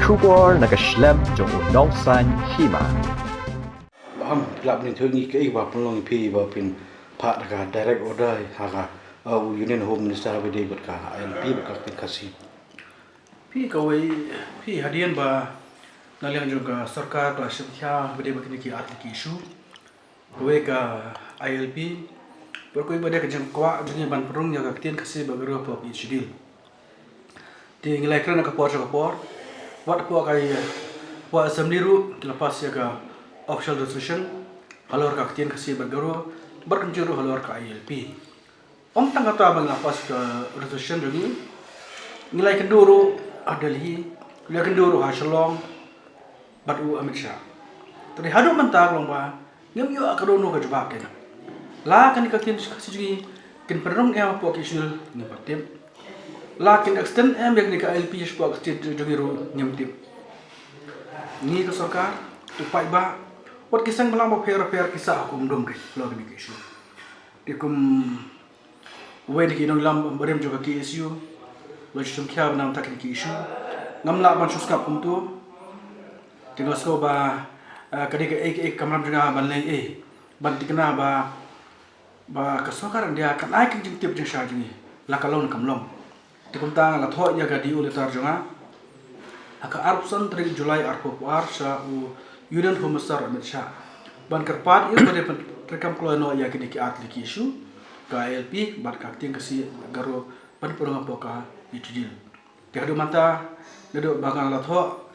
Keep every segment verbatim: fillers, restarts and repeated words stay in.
Khubor na ka shlem jong u nongsan hima. Ba ham phi lah ban ïathuh ngi kaei ba pynlong ïa phi ba phin phah da ka direct order ha ka, uh, Union Home Minister ba dei bad ka I L P bad ka ktien Khasi. Phi kawei, phi hadien ba na liang jong ka sorkar ka la shim khia ba dei bad kine ki ar tylli ki issue. Kawei ka I L P, bad kawei ba dei ka jingkwah jong ngi ban pynrung ïa ka ktien Khasi bad Garo hapoh ka Eighth Schedule. Te ngi la ïakren ha ka por sha ka por. Wat hapoh ka, hapoh Assembly ruh ki la pass ïa ka official resolution halor ka ktien Khasi bad Garo, bad kumjuh ruh halor ka I L P. Ym tang kata ba ngi la pass ka resolution jong ngi, ngi la ïakynduh ruh ha Delhi, ngi la ïakynduh ruh ha Shillong bad u Amit Shah. Te haduh mynta ka long ba ngim ïoh kano kano ka jubab kein. La kane ka ktien Khasi jong ngi kin pynrung em hapoh ka Eighth Schedule, ngim pat tip. La kin extend em ïa kane ka I L P shapoh ka state jong ngi ruh, ngim tip. Ngi ka sorkar, u paidbah, wat ki seng bhalang bapher bapher ki sah ha ka um dum kein halor kane ka issue. Te kum uwei na ki nongïalam barim jong ka K S U, u la shu shim khia ba na bynta kine ki issue, ngam lah ban shu sngap kumto. Te nga sngew ba, eh, ka dei kaei kaei ka kamram jong nga ban leh, eh, ban thikna ba, ba ka sorkar India kan ai ka jingtip jingshai jong ngi, la ka long ne kam long. Te kumta nga la thoh ïa ka D O letter jong nga ha ka arphew san tarik July arphew arphew ar sha u Union Home Minister Amit Shah ban kyrpad ïa u ba dei ban treikam kloi noh ïa kine ki ar tylli ki issue, ka I L P bad ka ktien Khasi Garo ban pynrung hapoh ka Eighth Schedule. Te haduh mynta, naduh ba nga la thoh,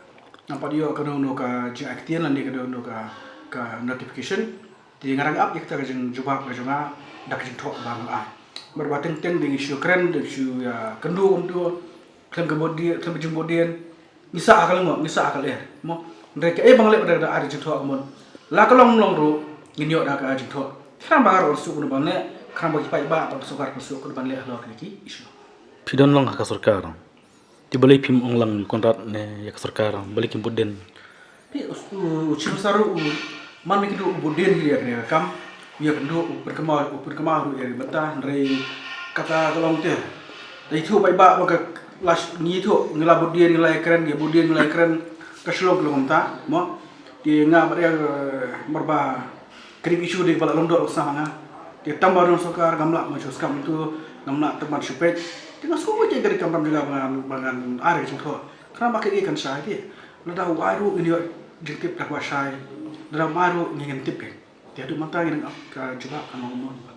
ngam pat ïoh kano kano ka jingai ktien lane kano kano ka, ka notification. Te nga dang ap ïa kata ka jingjubab ka jong nga da ka jingthoh ba nga la ai. Namar ba teng teng dang shu kren, dang shu ïakynduh kumto, khlem ka bud dien, khlem ka jingbud dien. Ngi sah ha ka lyngngoh, ngi sah ha ka lyer, mo. Hynrei kaei ba ngi leh ba dei da ka jingthoh ka mut. La ka long ym long ruh, ngin ïoh da ka jingthoh. Khnang ba ka ruh kan suk kumno ban leh, khnang ba ki paidbah bad ka sorkar kan suk kumno ban leh halor kine ki issue. Phi don lang ha ka sorkar. Te balei phim ong lang Conrad ne ïa ka sorkar, balei kim bud dien? Phi, u, u, u Chief Minister ruh u, man ne ki ruh u bud dien hi ïa kane ka kam, u ïakynduh, u pynkynmaw, u pynkynmaw ruh ïa ka bynta, hynrei kata ka long te. Dei tu paidbah ba ka la sh-, ngi tu, ngi la bud dien, ngi la ïakren, ngi bud dien, ngi la ïakren, ka shlong ka long kumta, mo. Te nga bad ïa, eh, namar ba kane ka issue dei ba la long doh la sah ma nga. Te tang ba don sorkar ngam lah ban shu sngap kumto, ngam lah tang ban shu peit. Te nga sngew ba ka dei ka kamram jong nga ba ngan, ba ngan ai ka jingthoh. Khnang ba kaei kaei kan shai te. Lada u ai ruh ngin ïoh jingtip da kaba shai. Lada ym ai ruh ngin, ngin tip kein. Te haduh mynta ngi dang ap ka jubab kan long kumno.